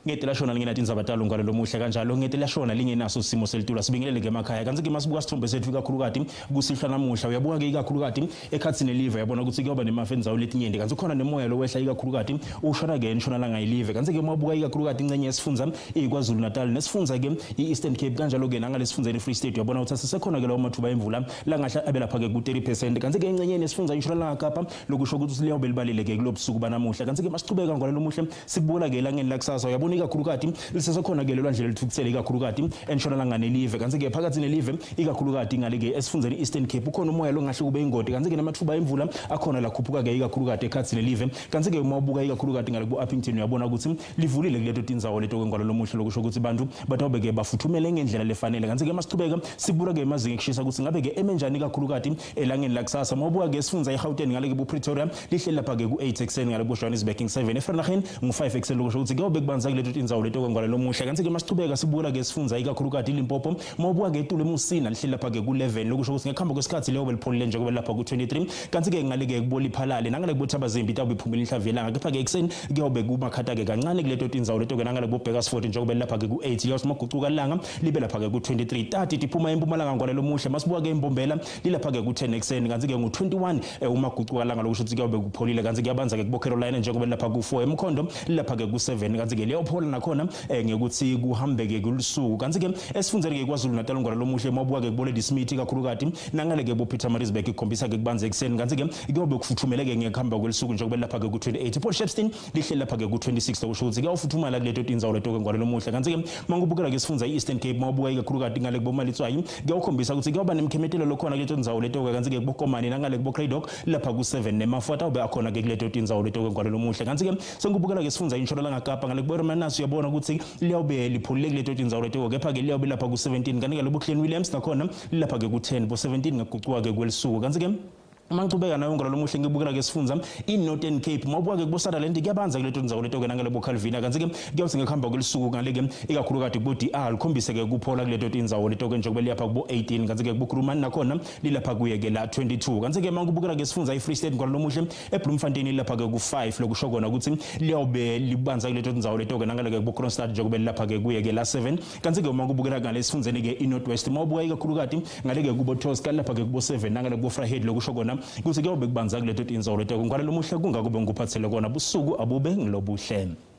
Ngete lashona lingenathi indzaba talo ngalo lomuhle kanjalo ngete lashona lingenaso simo selitulu sibingelele ke emakhaya kantsi ke masibuka sithombe sethu ikakhulukati kusihlwa namuhla uyabuka ke ikakhulukati ekhatsini nelive uyabona ukuthi kuyoba nemafu endzawo letinyenti kantsi khona nemoya lowehla ikakhulukati ushona ke entshonalanga ilive kantsi ke mawubuka ikakhulukati incenye yesifundza iKwaZulu Natal nesifundza ke i-Eastern Cape kanjalo ke nangalesifundza Free State uyabona ukuthi asisekhona ke lawo mathuba emvula langahle abe lapha ke ku-30% kantsi ke encenyeni yesifundza intshonalanga Kapa lokusho ukuthi liyobe libalile ke kulobusuku banamuhla kantsi ke masichubeka ngalo lomuhle sikubuka ke elangeni lakusasa uyabona ikakhulukati lisesekhona ke lolwandle lelithukutsele ikakhulukati entshonalanga nelive kantsi ke phakathi nelive ikakhulukati ngale ke esifundzeni Eastern Cape ukhona umoya longahle kube ingoti kantsi ke namathuba emvula akhona lakhuphuka ke ikakhulukati ekhathi nelive kantsi ke uma ubuka ikakhulukati ngale ku-Upington uyabona ukuthi livulile kuleto tindzawo leto kwengwalo lomuhle lokusho ukuthi bantu batawube ke bafuthumele ngendlela lefanele kantsi ke masichubeka sibuka ke emazinga ekushisa ukuthi ngabe ke emenjani ikakhulukati elangeni lakusasa uma ubuka ke esifundza eGauteng ngale ke bu-Pretoria lihleli lapha ke ku-8 ekuseni ngale ku-Johannesburg ngu-7 eVereeniging ngu-5 ekuseni lokusho ukuthi kuyobe kubanza kuleto tindzawo leto kwengwalo lomuhle kantsi ke masichubeka sibuka ke esifundza ikakhulukati iLimpopo uma ubuka ke etulu eMusina lihleli lapha ke ku-11 lokusho ukuthi ngekuhamba kwesikhathi leyo belipholile njengoba lapha ku-23 kantsi ke ngale ke kuboliphalale nangale kuboThabazimbi itawube iphumile inhlavu yelanga kepha ke ekuseni kuyobe kumakhata ke kancane kuleto tindzawo leto ke nangale kubo-Bakersford njengoba lapha ke ku-8 liyawuthi magucuka ilanga libe lapha ke ku-23 tati tiphuma empumalanga ngwalelo muhle masibuka ke imbombela lilapha ke ku-10 ekuseni kantsi ke ngu-21 uma gucuka langa lokusho ukuthi kuyobe kupholile kantsi kuyabanza ke kubo Carolina njengoba lapha ku-4 emkhondo lilapha ke ku-7 kantsi ke liyawuphola nakhona ngekuthi kuhambeke kulusuku kantsi ke esifundzeni ke KwaZulu Natal ngwala lomuhle mawubuka ke kubo Ladysmith ikakhulukati nangale ke bo Pietermaritzburg ikhombisa ke kubanza ekuseni kantsi ke kuyobe kufuthumele ke ngekuhamba kwelisuku njengoba lapha ke ku-28 Port Shepstone lihleli lapha ke ku-26 lokusho ukuthi kuyawufuthumala kuleto tindzawo leto ke ngwala lomuhle kantsi ke mangubukela ke sifundza i-Eastern Cape mawubuka ikakhulukati ngale kubo Malitswayi kuyawukhombisa ukuthi kuyawuba nemkhemetelo lokhona kuleto tindzawo leto ke kantsi ke kubo Komani nangale kubo Cradock lapha ku-7 nemafu atawube akhona ke kuleto tindzawo leto ke ngwala lomuhle kantsi ke sengikubukela ke sifundza intshonalanga Kapa ngale kubo Hermanus uyabona ukuthi liyawube lipholile kuleto tindzawo leto kepha ke liyawube lapha ku-17 kanti ke lobo Clan Williams nakhona lilapha ke ku-10 bo-17 ngekugucuka ke kwelisuku kantsi ke uma ngichubeka nayo ngalo lomuhle ngibukela ke sifundza i-Northern Cape mawubuka ke kubo Sutherland kuyabanza kuleto ndzawo leto ke nangale bo Calvina kantsi ke kuyawuthi ngekuhamba kwelisuku ngale ke ikakhulukati kubo DR likhombise ke kuphola kuleto tindzawo leto ke njengoba liyapha kubo 18 kantsi ke kubo Kuruman nakhona lilapha kuye ke la 22 kantsi ke mangibukela ke sifundza i-Free State ngalo lomuhle eBloemfontein lilapha ke ku-5 lokusho kona ukuthi liyawube libanza kuleto tindzawo leto ke nangale ke kubo Kroonstad njengoba lilapha ke kuye ke la 7 kantsi ke uma kubukela ngale sifundzeni ke i-North West mawubuka ikakhulukati ngale ke kubo Tosca lapha ke kubo 7 nangale kubo Vryheid lokusho kona ukuthi kuyobe kubanza kuleto tindzawo leto ngwala lomuhle kungakube ngikuphathele kona busuku abube ngilobuhle.